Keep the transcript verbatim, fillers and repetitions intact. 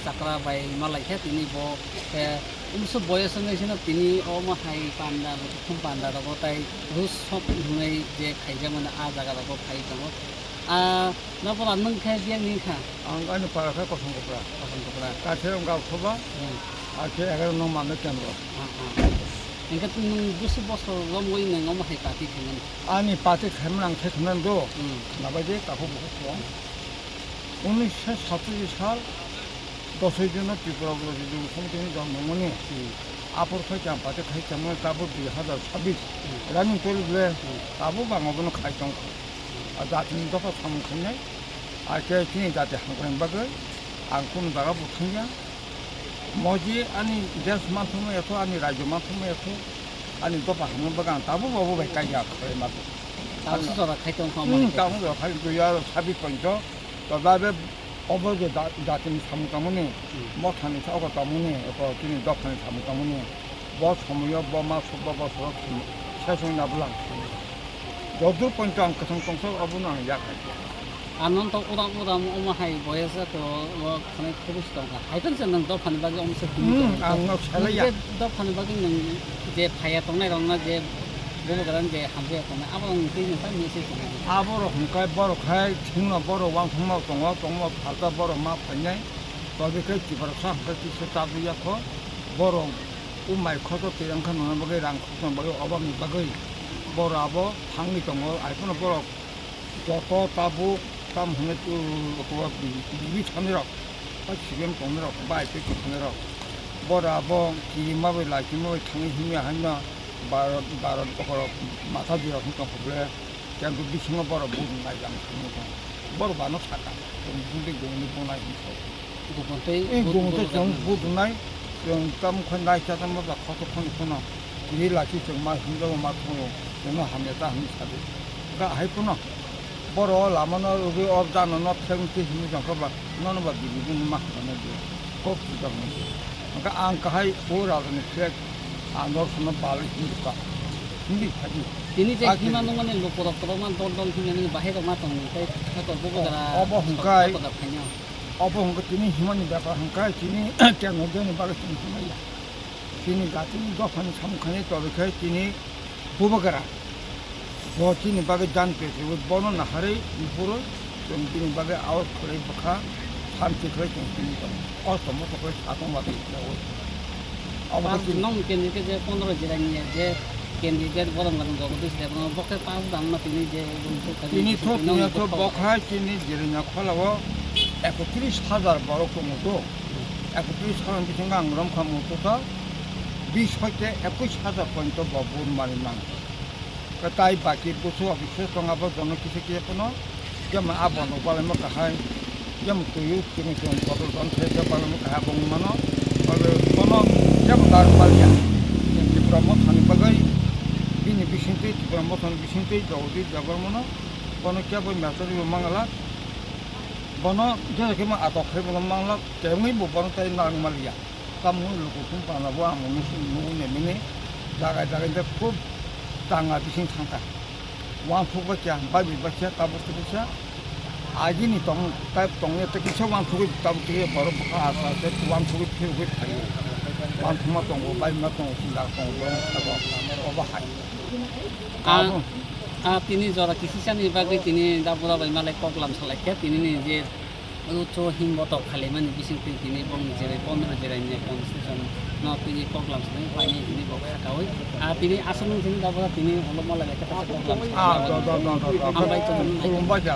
Chakra bai malaikha tini bo, eh, umsu boyos wngwi sino tini omo hai panda, bukhum panda rogo tai rus sok hwnwi je khaijakmani a jaga rogo phai tongo. Ah, nokora nwng khe biyang ni kha? Ang ani para khe Kosong Kopra. Kosong Kopra. Kathirong Gauthoba, Hmm. Akhe egaroh nong mano kendro. Ah, ah. Hingkhe nwng busu bosor romwi nwng omo hai party khaimani? Ani party khaimani ang khe khna do. Hmm. Nabai de takhuk bukhuk kho. Unisho satcholish sal, dosoi jona Tripura Bodo Riju Somiti ni jonmo mani. Hmm. Apor khai chang pate khai chang mani tabo dui hazar sabbish. Hmm. Running tori ble Hmm. tabo bang obono khai tong. Hmm. A jati ni dopha samung khainai. A khe chini jati hamkrai bagwi ang kunu jaga bo thangya. Moji ani desh manthokma yatho, ani rajyo manthokma yatho, ani dopha hamkrai bagwi ang tabo bobo bai kaiya khlai mato. Tabo se jora khai tong kha Hmm, mo. Tabo jora khai dui hazar sabbish ponjo. Tobe abe obo je da-, jatini samung tangmani, Hmm. mothani sa-, oko tangmani, oko chini dophani samung tangmani, bo somoyo bo ma sukba bosoro sesong na bwlang. Jodur poncho ang kwthang tongsa obono ang yakhai. Anonto uram uram omo hai boyes to o khani khubusi tongkha. Hai tongsa nwng dophani bagwi omo se Hmm, ang nok salai ya. Nwng je dophani bagwi nwng je phaiya tongnai rokno je Bubagra je hamjak tongnai, abo wng twi nwng ta message rwnai. Aborok hwnkhai borok hai thwngno borok uansukma tongo, tongma phalta borok ma phainai. Tobikhe Tiprasa hwnkhai kisa tabukya kho. Borok o mai khoto twi wngkha nangna bagwi, rang khokna bagwi, obabni bagwi borok abo thangwi tongo. Ai phano borok joto tabuk tam hwnwi tu-, tu-, bibi thanirok, ba C P M tongnirok, ba I P F tongnirok, borok abo kirima bai, laikima bai thangwi himya haino barot, barot bokhorok matha dirok wng tongkha ble, kebo bisingo borok budum nai jang thangwi tongo. Borok bano sakha, chwng bisingtwi gumuni bunai hwnwi sao. Gumuni tei Eh, gumuni tei chwng budum nai, chwng tamo khe nai cha tamo ba khoto khoni phano. Tini lachi chwng ma himjago ma thungo, chwngno hamya ta hwnwi sadi. Ga hai phano borok o lamano rwgwi o jana no thek twi himwi tongkha ba, nono ba bini bini ma hamya di. Kok swijak no di. Hwnkhe ang kahai o rajani flag ang norokno balwi himdi ka. Himdi phadi. Tini je Agi- hima nungmani lukurok kwbangma dol dol himya nini bahai rok ma tongo, tei eko bubagra Obo hwnkhe- bubagra phaino. Obo hwnkhe tini himani bepar hwnkhe tini keno jani bagwi chwng himaya. Chini jatini dophani samung khainai tobikhe chini bubagra. Bo chini bagwi dan petriwi bono naharwi buphuru chwng chini bagwi aor khwlai bwkha samchi khwlai chwng chini tongo. Osto mosto khwlai satong bagwi khwlaiwi. Obo khe chini Nong candidate je pondro jilani je candidate borom gana Jagadish Debbarma bo khe pass dangma tini je Tini thok tini thok bo khai chini Jirania kholao ekotris hajar borok tongo to. Ekotris hajar bisingo ang romkha muto ta bis hoite ekush hajar pointo bo vote mari man. Kwtai baki busu office tong abo jono kisa kisa phano jemon abo no balaima kahai jemon tuyu chini chini bottle don khe je balaima kahai abo wng mano. Abo bono jemon dar palia. Tripura mothani bagwi bini bisingtwi Tripura mothani bisingtwi Jagadish Debbarmano bono kebo majority bo mangala. Bono jesa khe ma atok khe bono mangla kemwi bo bono tai nang maliya. Tamo lukutung pana bo ang nugwi nugwi nemini jaga jaga de khub tanga bising thangkha. Uansuk ba kya, bai bai ba kya, tabuk twi kisa. Agini tong, type tong ya, tei kisa uansugwi tabuk twi borok bwkha asa se uansugwi phirogwi phaio. Uansukma tongo, bai ma tongo, sinda tongo, borok sabo, obo hai. Ang, Abo. Ah, tini jora kisisani bagwi tini da bura bai malai koklam salai khe, tini ni je Ucho himbotok khalaimani bisingtwi tini bongni jerai pondro jerai ni constitution no tini koklam swnai painai hwnwi bo khakaui. Ah, tini aswk nung tini da bura tini ulo mala lekha ta koklam Ah, swnai. Do, do, do, do, do. Hambai tongmani. Khulumbai ja.